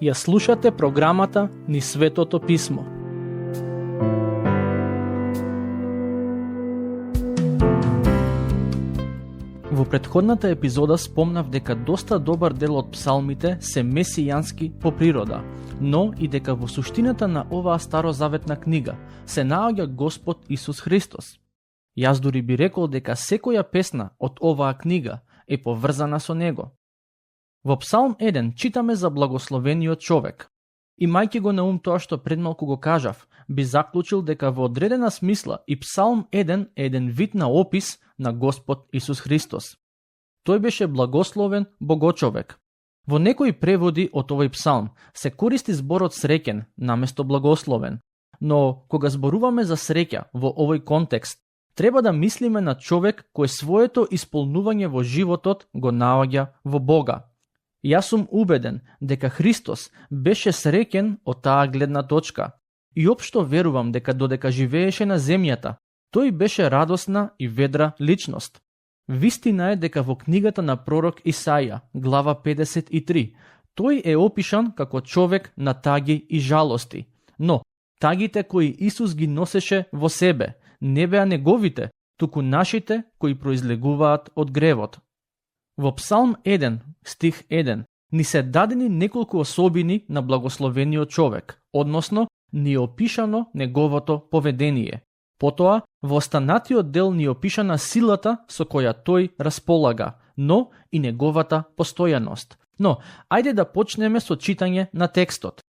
Ја слушате програмата Низ Светото Писмо. Во претходната епизода спомнав дека доста добар дел од псалмите се месијански по природа, но и дека во суштината на оваа старозаветна книга се наоѓа Господ Исус Христос. Јас дури би рекол дека секоја песна од оваа книга е поврзана со него. Во Псалм 1 читаме за благословениот човек. Имајќи го на ум тоа што предмалку го кажав, би заклучил дека во одредена смисла и Псалм 1 е еден вид на опис на Господ Исус Христос. Тој беше благословен богочовек. Во некои преводи од овој псалм се користи зборот среќен наместо благословен, но кога зборуваме за среќа во овој контекст, треба да мислиме на човек кој своето исполнување во животот го наоѓа во Бога. Јас сум убеден дека Христос беше среќен од таа гледна точка и општо верувам дека додека живееше на земјата, тој беше радосна и ведра личност. Вистина е дека во книгата на пророк Исаја, глава 53, тој е опишан како човек на таги и жалости, но тагите кои Исус ги носеше во себе не беа неговите, туку нашите кои произлегуваат од гревот. Во Псалм 1, стих 1, ни се дадени неколку особини на благословениот човек, односно ни е опишано неговото поведение. Потоа, во останатиот дел ни опишана силата со која тој располага, но и неговата постојаност. Но, ајде да почнеме со читање на текстот.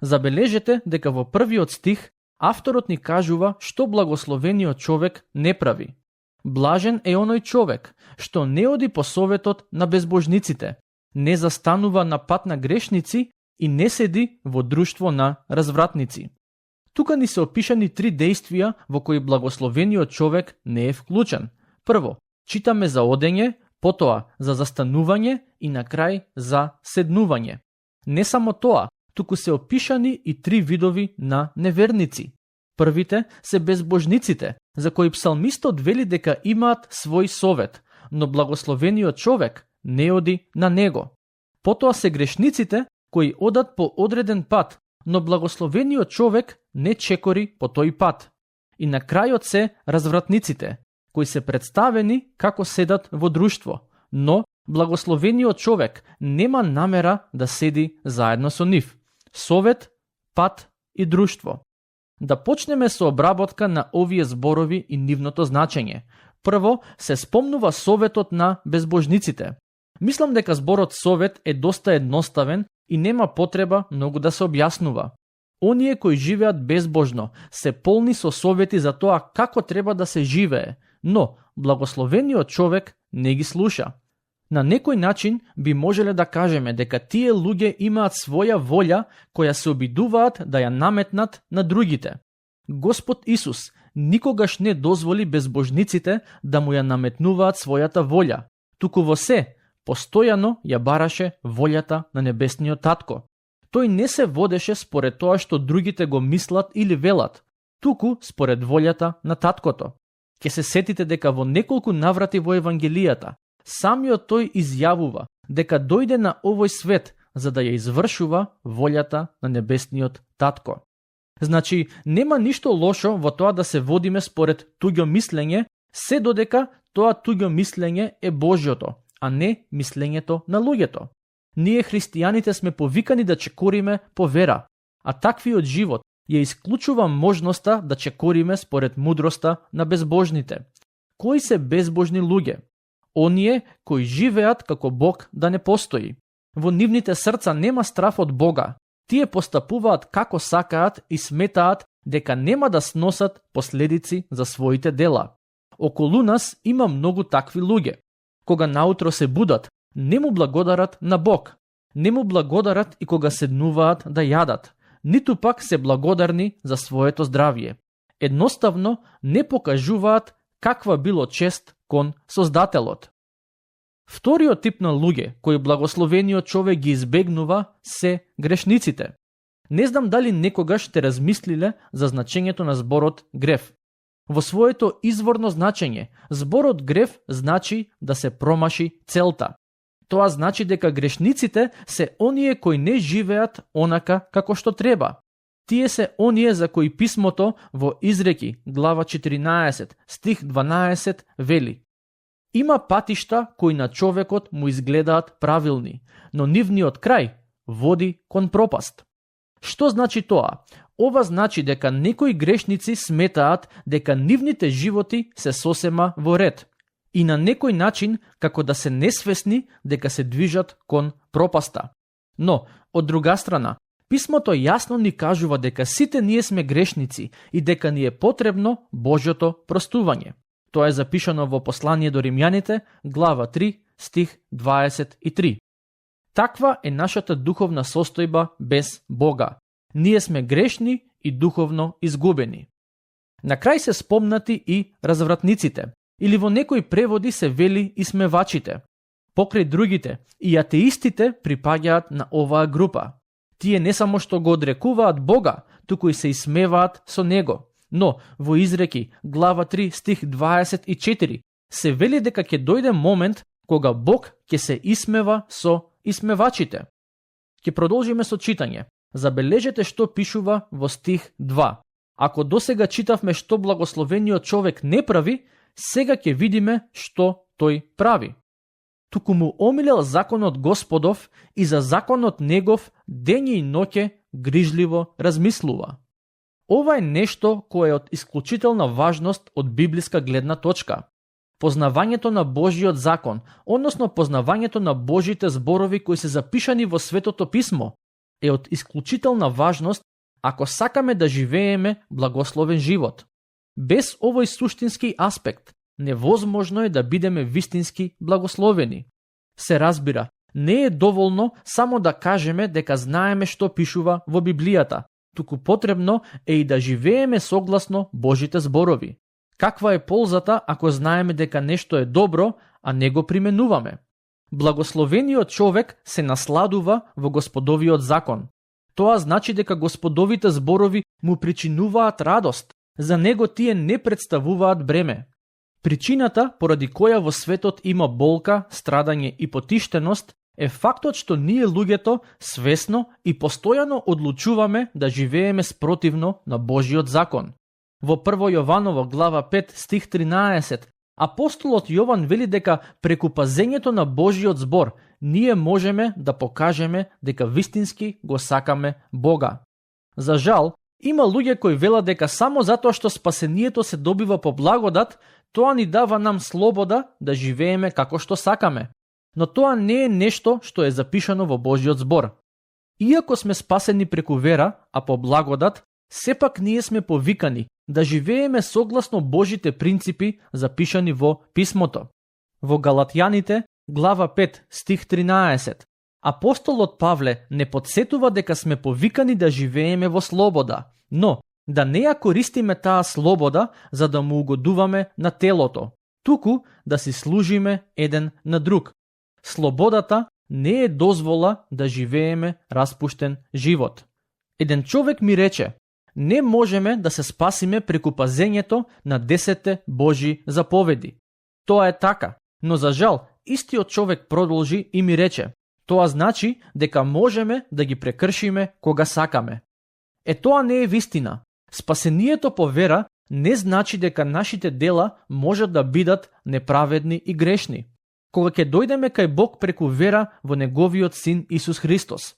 Забележете дека во првиот стих авторот ни кажува што благословениот човек не прави. Блажен е оној човек што не оди по советот на безбожниците, не застанува на пат на грешници и не седи во друштво на развратници. Тука ни се опишани три дејствија во кои благословениот човек не е вклучен. Прво, читаме за одење, потоа за застанување и на крај за седнување. Не само тоа, туку се опишани и три видови на неверници. Првите се безбожниците, за кои псалмистот вели дека имаат свој совет, но благословениот човек не оди на него. Потоа се грешниците, кои одат по одреден пат, но благословениот човек не чекори по тој пат. И на крајот се развратниците, кои се представени како седат во друштво, но благословениот човек нема намера да седи заедно со нив. Совет, пат и друштво. Да почнеме со обработка на овие зборови и нивното значење. Прво се спомнува советот на безбожниците. Мислам дека зборот совет е доста едноставен и нема потреба многу да се објаснува. Оние кои живеат безбожно се полни со совети за тоа како треба да се живее, но благословениот човек не ги слуша. На некој начин би можеле да кажеме дека тие луѓе имаат своја волја која се обидуваат да ја наметнат на другите. Господ Исус никогаш не дозволи безбожниците да му ја наметнуваат својата волја, туку во се постојано ја бараше волјата на небесниот татко. Тој не се водеше според тоа што другите го мислат или велат, туку според волјата на таткото. Ке се сетите дека во неколку наврати во Евангелијата самиот тој изјавува дека дојде на овој свет за да ја извршува волјата на небесниот татко. Значи, нема ништо лошо во тоа да се водиме според туѓо мислење, се додека тоа туѓо мислење е Божјото, а не мислењето на луѓето. Ние христијаните сме повикани да чекориме по вера, а таквиот живот ја исклучува можноста да чекориме според мудроста на безбожните. Кои се безбожни луѓе? Оние кои живеат како Бог да не постои. Во нивните срца нема страф од Бога. Тие постапуваат како сакаат и сметаат дека нема да сносат последици за своите дела. Околу нас има многу такви луѓе. Кога наутро се будат, не му благодарат на Бог. Не му благодарат и кога седнуваат да јадат. Ниту пак се благодарни за своето здравје. Едноставно не покажуваат каква било чест кон Создателот. Вториот тип на луѓе кои благословениот човек ги избегнува се грешниците. Не знам дали некогаш те размислиле за значењето на зборот грев. Во своето изворно значење, зборот грев значи да се промаши целта. Тоа значи дека грешниците се оние кои не живеат онака како што треба. Тие се оние за кои писмото во Изреки, глава 14, стих 12 вели: Има патишта кои на човекот му изгледаат правилни, но нивниот крај води кон пропаст. Што значи тоа? Ова значи дека некои грешници сметаат дека нивните животи се сосема во ред и на некој начин како да се несвесни дека се движат кон пропаста. Но, од друга страна, писмото јасно ни кажува дека сите ние сме грешници и дека ни е потребно Божјото простување. Тоа е запишано во послание до Римјаните, глава 3, стих 23. Таква е нашата духовна состојба без Бога. Ние сме грешни и духовно изгубени. На крај се спомнати и развратниците, или во некои преводи се вели и смевачите. Покрај другите, и атеистите припаѓаат на оваа група. Тие не само што го одрекуваат Бога, туку и се исмеваат со Него. Но во Изреки, глава 3, стих 24, се вели дека ќе дојде момент кога Бог ќе се исмева со исмевачите. Ќе продолжиме со читање. Забележете што пишува во стих 2. Ако досега читавме што благословениот човек не прави, сега ќе видиме што тој прави. Туку му омилел законот Господов и за законот негов дење и ноќе грижливо размислува. Ова е нешто кое е од исклучителна важност од библиска гледна точка. Познавањето на Божјиот закон, односно познавањето на Божите зборови кои се запишани во Светото писмо, е од исклучителна важност ако сакаме да живееме благословен живот. Без овој суштински аспект, невозможно е да бидеме вистински благословени. Се разбира, не е доволно само да кажеме дека знаеме што пишува во Библијата, туку потребно е и да живееме согласно Божите зборови. Каква е ползата ако знаеме дека нешто е добро, а не го применуваме? Благословениот човек се насладува во Господовиот закон. Тоа значи дека Господовите зборови му причинуваат радост, за него тие не представуваат бреме. Причината поради која во светот има болка, страдање и потиштеност е фактот што ние луѓето свесно и постојано одлучуваме да живееме спротивно на Божиот закон. Во 1 Јованово глава 5 стих 13 апостолот Јован вели дека преку пазењето на Божиот збор ние можеме да покажеме дека вистински го сакаме Бога. За жал, има луѓе кои велат дека само затоа што спасението се добива по благодат, тоа ни дава нам слобода да живееме како што сакаме. Но тоа не е нешто што е запишано во Божиот збор. Иако сме спасени преку вера, а по благодат, сепак ние сме повикани да живееме согласно Божите принципи запишани во Писмото. Во Галатјаните, глава 5, стих 13, апостолот Павле не подсетува дека сме повикани да живееме во слобода, но да не ја користиме таа слобода за да му угодуваме на телото, туку да си служиме еден на друг. Слободата не е дозвола да живееме распуштен живот. Еден човек ми рече: не можеме да се спасиме преку пазењето на 10 Божји заповеди. Тоа е така, но за жал, истиот човек продолжи и ми рече: тоа значи дека можеме да ги прекршиме кога сакаме. Тоа не е вистина. Спасението по вера не значи дека нашите дела можат да бидат неправедни и грешни. Кога ќе дојдеме кај Бог преку вера во Неговиот Син Исус Христос,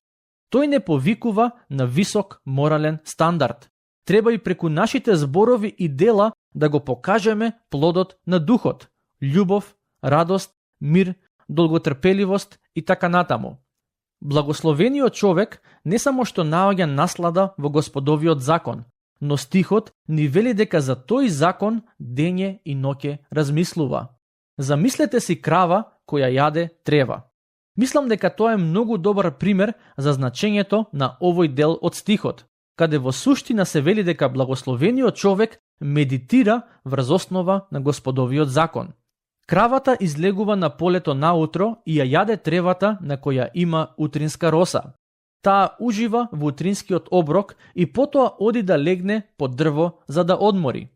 Тој не повикува на висок морален стандард. Треба и преку нашите зборови и дела да го покажеме плодот на духот, љубов, радост, мир, долготрпеливост и така натаму. Благословениот човек не само што наоѓа наслада во Господовиот закон, но стихот ни вели дека за тој закон дење и ноќе размислува. Замислете си крава која јаде трева. Мислам дека тоа е многу добар пример за значењето на овој дел од стихот, каде во суштина се вели дека благословениот човек медитира врз основа на Господовиот закон. Кравата излегува на полето наутро и ја јаде тревата на која има утринска роса. Таа ужива во утринскиот оброк и потоа оди да легне под дрво за да одмори.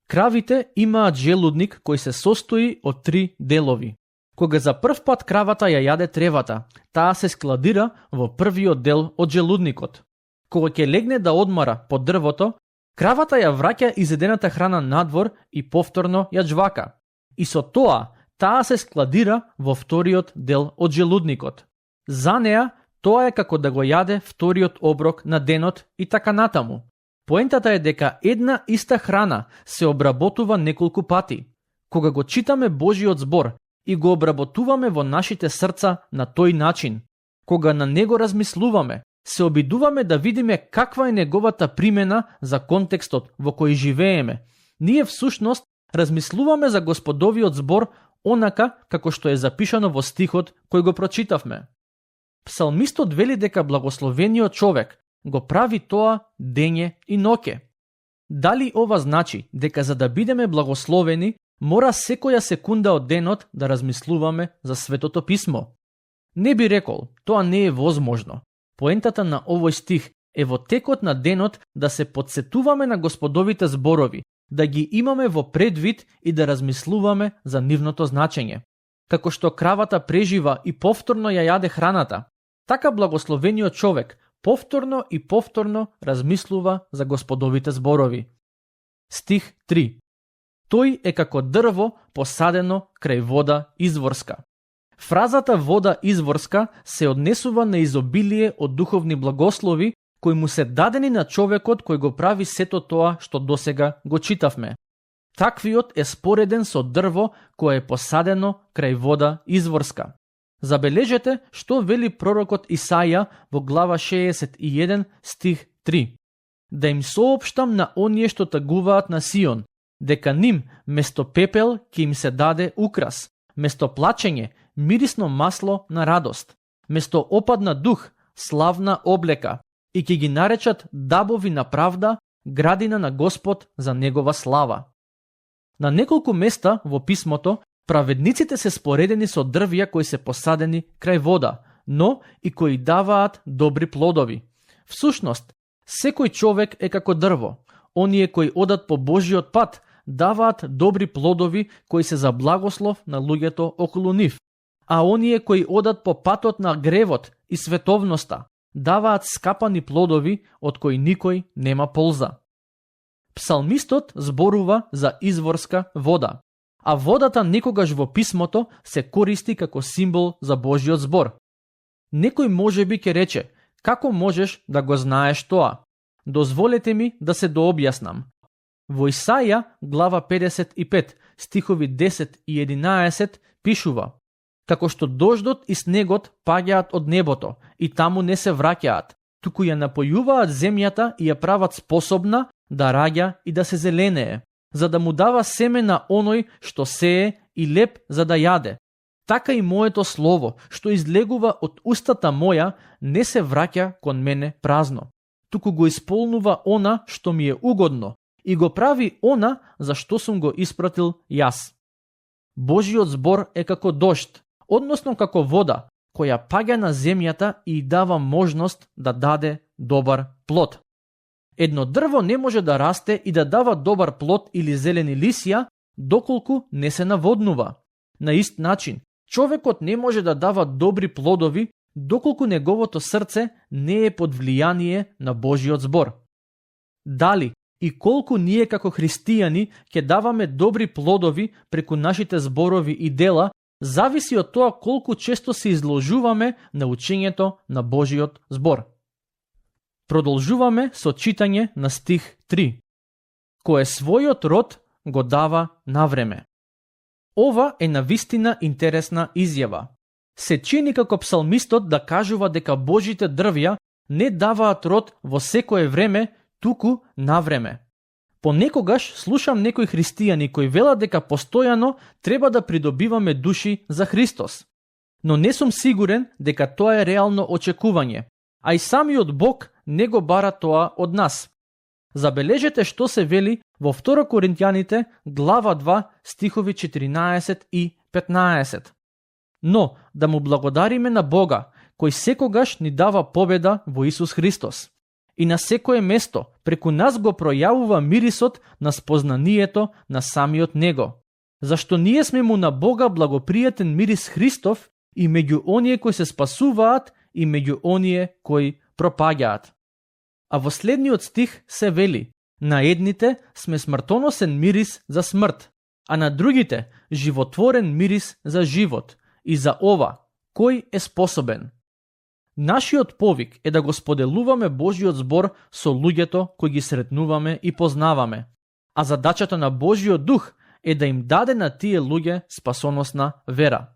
Кравите имаат желудник кој се состои од 3 делови. Кога за прв пат кравата ја јаде тревата, таа се складира во првиот дел од желудникот. Кога ќе легне да одмара под дрвото, кравата ја враќа изедената храна надвор и повторно ја джвака. И со тоа, таа се складира во вториот дел од желудникот. За неа, тоа е како да го јаде вториот оброк на денот и така натаму. Поентата е дека една иста храна се обработува неколку пати. Кога го читаме Божиот збор и го обработуваме во нашите срца на тој начин, кога на него размислуваме, се обидуваме да видиме каква е неговата примена за контекстот во кој живееме. Ние всушност размислуваме за Господовиот збор онака како што е запишано во стихот кој го прочитавме. Псалмистот вели дека благословениот човек го прави тоа дење и ноќе. Дали ова значи дека за да бидеме благословени, мора секоја секунда од денот да размислуваме за Светото писмо? Не би рекол, тоа не е возможно. Поентата на овој стих е во текот на денот да се подсетуваме на Господовите зборови, да ги имаме во предвид и да размислуваме за нивното значење. Како што кравата прежива и повторно ја јаде храната, така благословениот човек повторно и повторно размислува за Господовите зборови. Стих 3. Тој е како дрво посадено крај вода изворска. Фразата вода изворска се однесува на изобилие од духовни благослови кои му се дадени на човекот кој го прави сето тоа што досега го читавме. Таквиот е спореден со дрво кое е посадено крај вода изворска. Забележете што вели пророкот Исаја во глава 61 стих 3. Да им соопштам на оние што тагуваат на Сион, дека ним место пепел ќе им се даде украс, место плачење мирисно масло на радост, место опадна дух славна облека, и ќе ги наречат дабови на правда, градина на Господ за негова слава. На неколку места во писмото праведниците се споредени со дрвја кои се посадени крај вода, но и кои даваат добри плодови. Всушност, секој човек е како дрво. Оние кои одат по Божиот пат даваат добри плодови кои се за благослов на луѓето околу нив, а оние кои одат по патот на гревот и световноста даваат скапани плодови од кои никој нема полза. Псалмистот зборува за изворска вода, а водата некогаш во писмото се користи како символ за Божиот збор. Некој можеби ќе рече, како можеш да го знаеш тоа? Дозволете ми да се дообјаснам. Во Исаја, глава 55, стихови 10 и 11 пишува: како што дождот и снегот паѓаат од небото и таму не се враќаат, туку ја напојуваат земјата и ја прават способна да раѓа и да се зеленее, за да му дава семе на оној што сее и леп за да јаде. Така и моето слово, што излегува од устата моја, не се враќа кон мене празно, туку го исполнува она што ми е угодно и го прави она за што сум го испратил јас. Божиот збор е како дожд, односно како вода, која паѓа на земјата и дава можност да даде добар плод. Едно дрво не може да расте и да дава добар плод или зелени лисја, доколку не се наводнува. На ист начин, човекот не може да дава добри плодови, доколку неговото срце не е под влијание на Божиот збор. Дали и колку ние како христијани ќе даваме добри плодови преку нашите зборови и дела, зависи од тоа колку често се изложуваме на учењето на Божиот збор. Продолжуваме со читање на стих 3. Кое својот род го дава навреме. Ова е навистина интересна изјава. Се чини како псалмистот да кажува дека Божите дрвја не даваат род во секое време, туку навреме. Понекогаш слушам некои христијани кои велат дека постојано треба да придобиваме души за Христос. Но не сум сигурен дека тоа е реално очекување, а и самиот Бог не го бара тоа од нас. Забележете што се вели во 2 Коринтјаните, глава 2, стихови 14 и 15. Но да му благодариме на Бога, кој секогаш ни дава победа во Исус Христос. и на секое место преку нас го пројавува мирисот на спознанието на самиот Него. Зашто ние сме му на Бога благопријатен мирис Христов и меѓу оние кои се спасуваат и меѓу оние кои пропаѓаат. А во следниот стих се вели: на едните сме смртоносен мирис за смрт, а на другите животворен мирис за живот. И за ова, кој е способен? Нашиот повик е да го споделуваме Божиот збор со луѓето кои ги сретнуваме и познаваме, а задачата на Божиот дух е да им даде на тие луѓе спасоносна вера.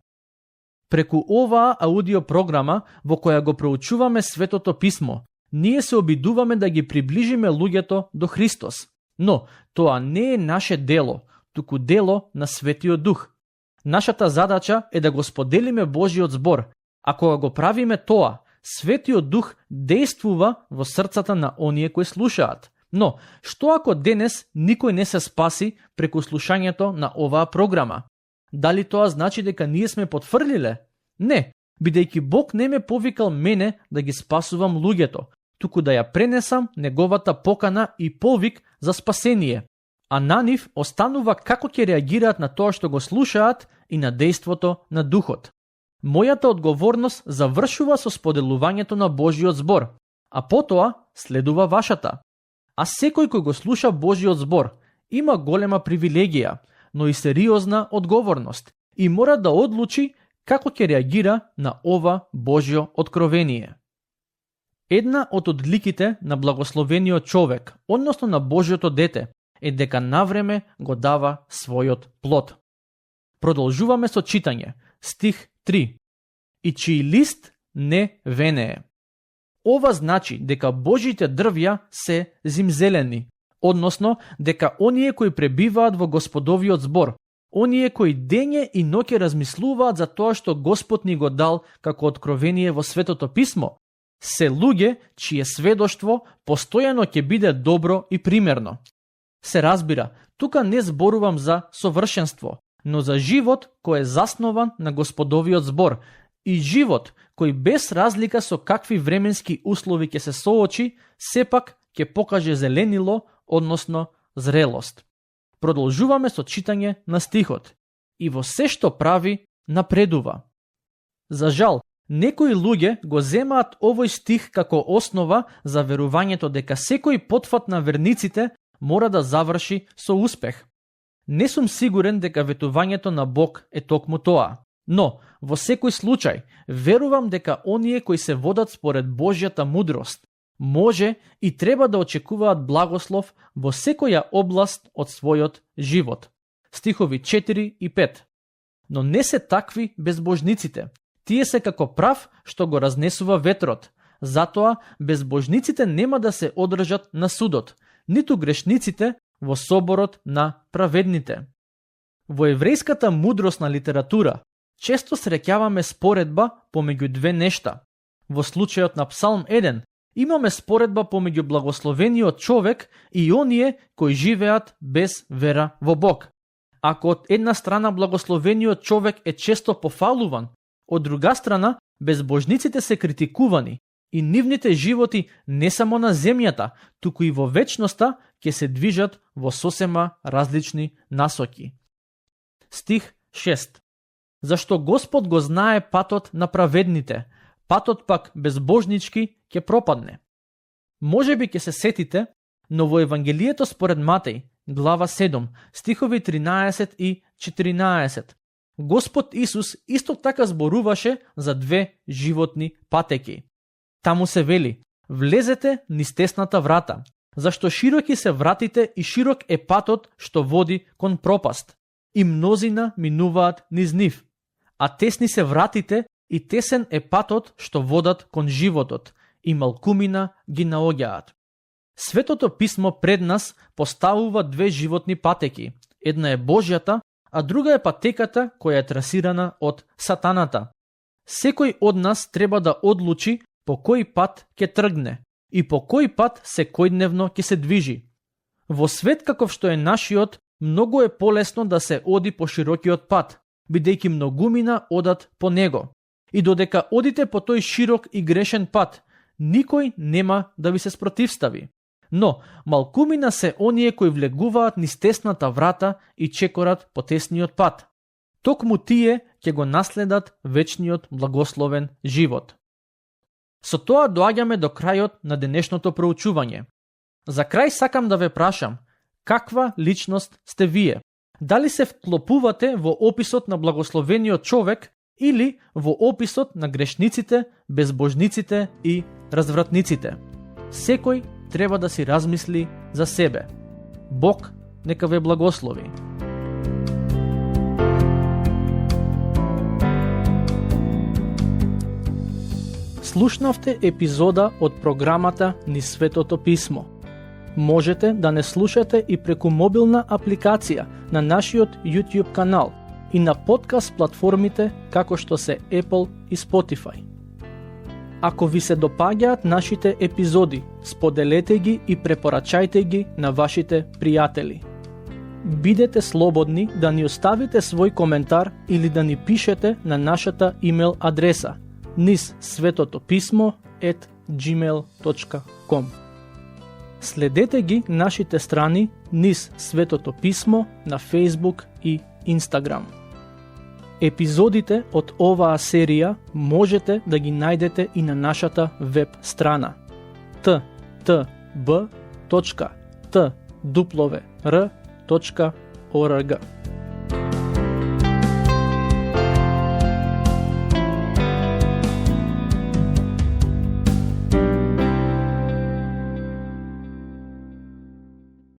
Преку оваа аудиопрограма во која го проучуваме Светото Писмо, ние се обидуваме да ги приближиме луѓето до Христос. Но тоа не е наше дело, туку дело на Светиот Дух. Нашата задача е да го споделиме Божиот збор, а кога го правиме тоа, Светиот Дух дејствува во срцата на оние кои слушаат. Но, што ако денес никој не се спаси преку слушањето на оваа програма? Дали тоа значи дека ние сме потврлиле? Не, бидејќи Бог не ме повикал мене да ги спасувам луѓето, туку да ја пренесам неговата покана и повик за спасение, а на нив останува како ќе реагираат на тоа што го слушаат и на дејството на Духот. Мојата одговорност завршува со споделувањето на Божиот збор, а потоа следува вашата. А секој кој го слуша Божиот збор има голема привилегија, но и сериозна одговорност и мора да одлучи како ќе реагира на ова Божјо откровение. Една од одликите на благословениот човек, односно на Божјото дете, е дека навреме го дава својот плод. Продолжуваме со читање, стих 3. И чиј лист не венее. Ова значи дека Божите дрвја се зимзелени, односно дека оние кои пребиваат во Господовиот збор, оние кои дење и ноќе размислуваат за тоа што Господ ни го дал како откровение во Светото Писмо, се луѓе чие сведоштво постојано ќе биде добро и примерно. Се разбира, тука не зборувам за совршенство, но за живот кој е заснован на Господовиот збор и живот кој без разлика со какви временски услови ќе се соочи, сепак ќе покаже зеленило, односно зрелост. Продолжуваме со читање на стихот. И во се што прави, напредува. За жал, некои луѓе го земаат овој стих како основа за верувањето дека секој потфат на верниците мора да заврши со успех. Не сум сигурен дека ветувањето на Бог е токму тоа, но во секој случај верувам дека оние кои се водат според Божјата мудрост може и треба да очекуваат благослов во секоја област од својот живот. Стихови 4 и 5. Но не се такви безбожниците. Тие се како прав што го разнесува ветрот. Затоа безбожниците нема да се одржат на судот, ниту грешниците во соборот на праведните. Во еврејската мудросна литература често среќаваме споредба помеѓу две нешта. Во случајот на Псалм 1 имаме споредба помеѓу благословениот човек и оние кои живеат без вера во Бог. Ако од една страна благословениот човек е често пофалуван, од друга страна безбожниците се критикувани и нивните животи не само на земјата, туку и во вечноста ќе се движат во сосема различни насоки. Стих 6. Зашто Господ го знае патот на праведните, патот пак безбожнички ќе пропадне. Може би ќе се сетите, но во Евангелието според Матеј, глава 7, стихови 13 и 14, Господ Исус исто така зборуваше за две животни патеки. Таму се вели: влезете низ тесната врата, зашто широки се вратите и широк е патот што води кон пропаст, и мнозина минуваат низ нив, а тесни се вратите и тесен е патот што водат кон животот, и малкумина ги наоѓаат. Светото Писмо пред нас поставува две животни патеки. Една е Божјата, а друга е патеката која е трасирана од сатаната. Секој од нас треба да одлучи по кој пат ќе тргне и по кој пат секојдневно ќе се движи. Во свет каков што е нашиот, многу е полесно да се оди по широкиот пат, бидејќи многумина одат по него. И додека одите по тој широк и грешен пат, никој нема да ви се спротивстави. Но, малкумина се оние кои влегуваат низ тесната врата и чекорат по тесниот пат. Токму тие ќе го наследат вечниот благословен живот. Со тоа доаѓаме до крајот на денешното проучување. За крај сакам да ве прашам, каква личност сте вие? Дали се вклопувате во описот на благословениот човек или во описот на грешниците, безбожниците и развратниците? Секој треба да си размисли за себе. Бог нека ве благослови. Слушнавте епизода од програмата Низ Светото Писмо. Можете да не слушате и преку мобилна апликација на нашиот YouTube канал и на подкаст платформите како што се Apple и Spotify. Ако ви се допаѓаат нашите епизоди, споделете ги и препорачајте ги на вашите пријатели. Бидете слободни да ни оставите свој коментар или да ни пишете на нашата имейл адреса nizsvetotopисmo@gmail.com. Следете ги нашите страни Низ Светото Писмо на Facebook и Instagram. Епизодите од оваа серија можете да ги најдете и на нашата веб страна ttb.twr.org.